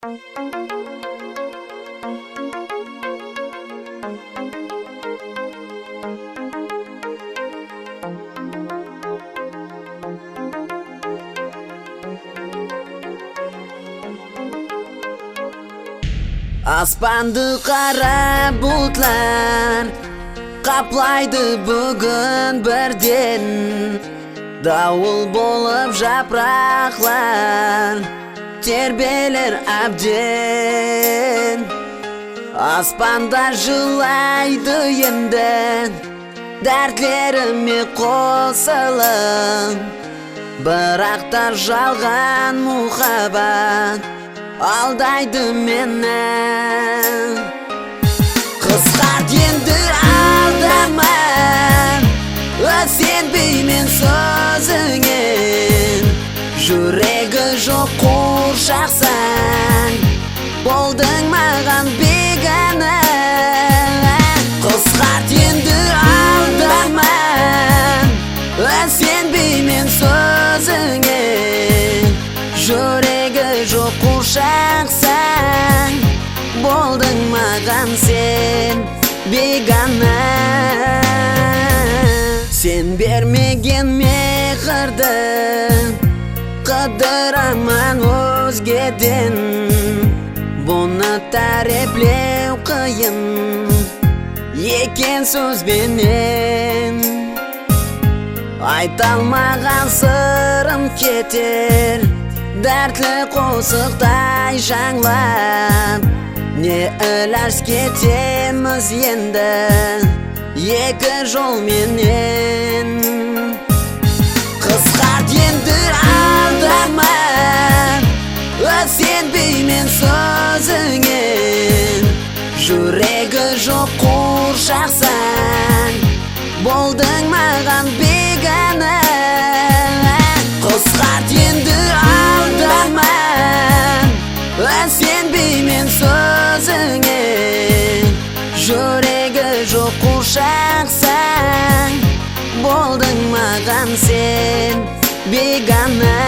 Аспанды қара бұлттар қаплайды бүгін бірден. Дауыл болып жапырақлар тербелер әбден. Аспанда жылайды енді дәртлеріме қосылып, бірақ та жалған мұхаббат алдайды мені. Қысқарт енді алдама, сенбеймін сөзіңе. Жүрегі жоқ қуыршақсың, болдың маған бегана. Қысқарт енді алдама, сенбеймін сөзіңе. Жүрегі жоқ қуыршақсың, болдың маған сен бегана. Сен бермеген мехірді қыдыраман өзгеден. Бұны тәріплеу қиын екен сөзбенен. Айта алмаған сырым кетер дәртлі қосықтай жаңлап. Не ілаж кетеміз енді екі жолменен. Қысқарт енді алдама, сенбеймін сөзіңе. Жүрегі жоқ қуыршақсың, болдың маған бегана. Қысқарт енді алдама, сенбеймін сөзіңе. Жүрегі жоқ қуыршақсың, болдың маған сен бегана.